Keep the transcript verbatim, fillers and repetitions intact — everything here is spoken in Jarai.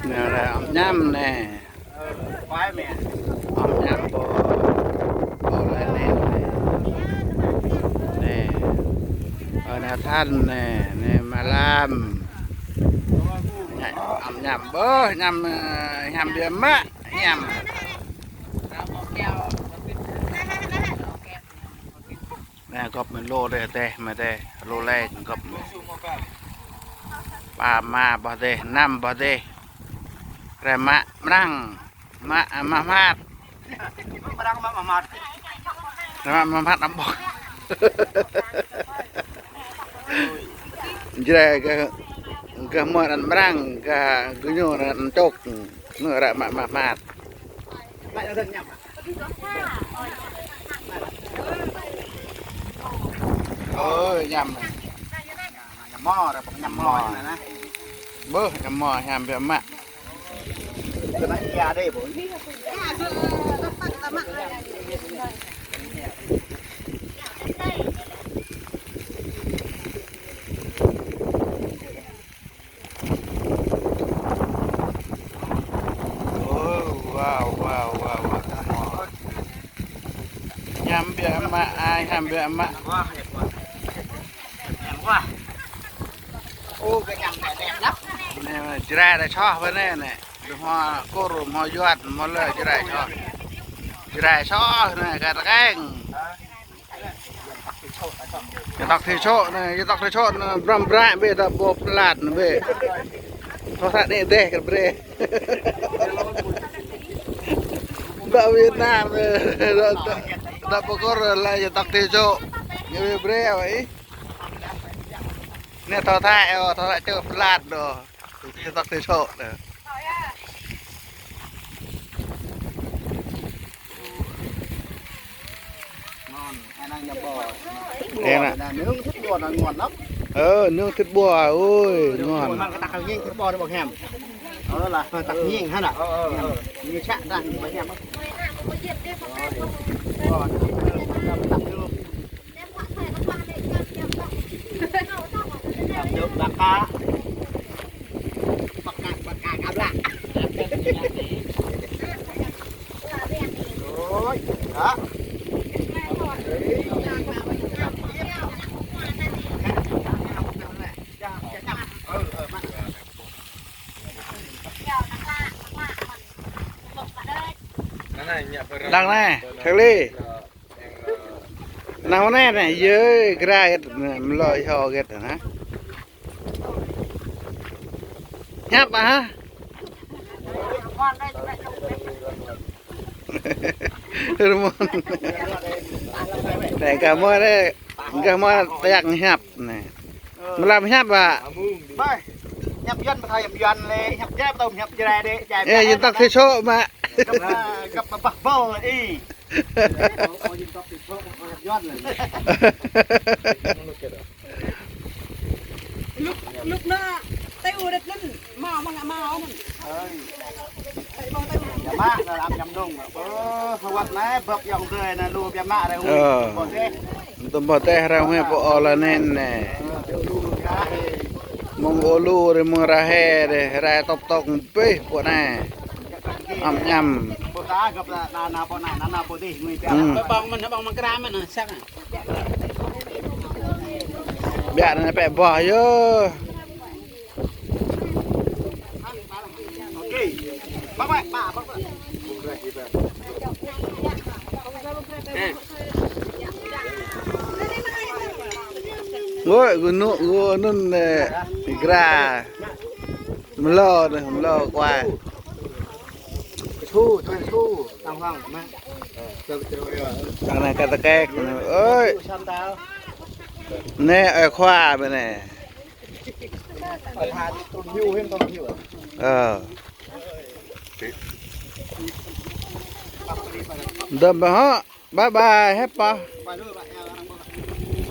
Anai lĕ ŏm añăm anai. Ŏm añăm pô. Pô lĕ anai. Anai. Ơ, anai than anai, anai mlam. Anai, ŏm añăm. Bơ, añăm, ơ, añăm biă mă, añăm. Anai gŏp mơ̆n lô dêh, dêh, mơ̆ dêh, lô lĕ gŏp mơ̆n. Ba mă boh dêh, năm boh dêh. Rai mă mrăng, mă, mă hmat. Mrăng mă, mă hmat. Rai mă, mă hmat năm boh. Jrai gah, gah mơ̆ anăn mrăng, gah gơñu anăn čŏk. Nơ rai mă, mă hmat. Ơ, añăm. Añăm mơ̆, rai pŏk añăm mơ̆ anai nă. Bơ, añăm mơ̆, añăm biă mă. Kơ anai ia dêh, bơ. Ơ, wow, wow, wow, wow. Añăm biă mă, ai, añăm biă mă. Anai, Jrai rai soh bơ anai, anai. Dơ̆ng hmâo kơr, hmâo yuăt, hmâo lơ Jrai soh. Jrai soh, anai, kơ tơkeng. Yơh tŏk thê sô̆ anai, yơh tŏk thê sô̆ anai, brăm bră bĕ, dŏ pô plat anai bĕ. Thâo thă anai dêh kơ brơi. Dŏ Việt Nam, dŏ, dŏ, dŏ pô kơr lĕ yơh tŏk thê sô̆. Anai bĕ brơi awă ih. Anai thâo thă, ơ, thâo thă čơ plat dŏ. Yơh tŏk thê sô̆ anai. Ngon, anai ñu ƀuh. Enak. Anai nướng thịt bò anai ngon lắm. Ơ, nướng thịt bò, ôi, ngon. Mang kơ tăk hơñing thịt bò anai ƀơ̆ng hiam. Ơ, lah. Ơ, tăk hơñing hă anai. Ơ, ơ, ơ. Ñu čă dah, ƀơ̆ng hiam. Ơ, tăk hơñing. Ơ, tăk hơñing. Ôi, đó. Đang anai, Thầy Ly. Nao anai anai, yơh, gra gĕt, mlơi ho gĕt anai. Hiăp ah hă? Rơmon. Anai gah mơ̆ anai, gah mơ̆ tơyak hiăp anai. Mlam hiăp ah. Bai. Hiăp Yuăn, ƀu thâo hiăp Yuăn lĕ, hiăp Jrai, ƀu thâo hiăp Jrai dêh, Jrai. Ơ, yơh tŏk thê sô̆ mă. Găp, găp ƀah ƀôl ih. Lŭk, lŭk anai, tơl rĕt anŭn, mă, mă, mă, anŭn. Ơi. Tơl ƀơ̆ng tơl. Biă mă, anŭn ăp añăm dơ̆ng. Ơ, hơwăt anai, bưp ayŏng adơi anai lu biă mă rai ui. Ơ. Tơm pơtĕh rai ui pô ôh lă anŭn anai. Mơ̆ng ôh lu rai mơ̆ng rahe rai, rai tŏp tŏk pih pô anai. Ăp añăm. Pô ta găp la, na, na, pô na, na, na, pô dih, ngui biă. Hmm. Ƀơ̆ng mơ̆n, ƀơ̆ng mơ̆ng kra mơ̆n, săk. Biă anai pĕ boh yơh. Ngui, gơnuk, gơnun, ơ, gra. Mlâo anai, mlâo kuai. Su, tui su, tang hăng, mă. Anai kơ tơkek, ơi. Anai, ơi, khua ƀơi anai. Ơ. Dơ̆m ƀơ̆ng hŏ. Bye bye, hiăp ah.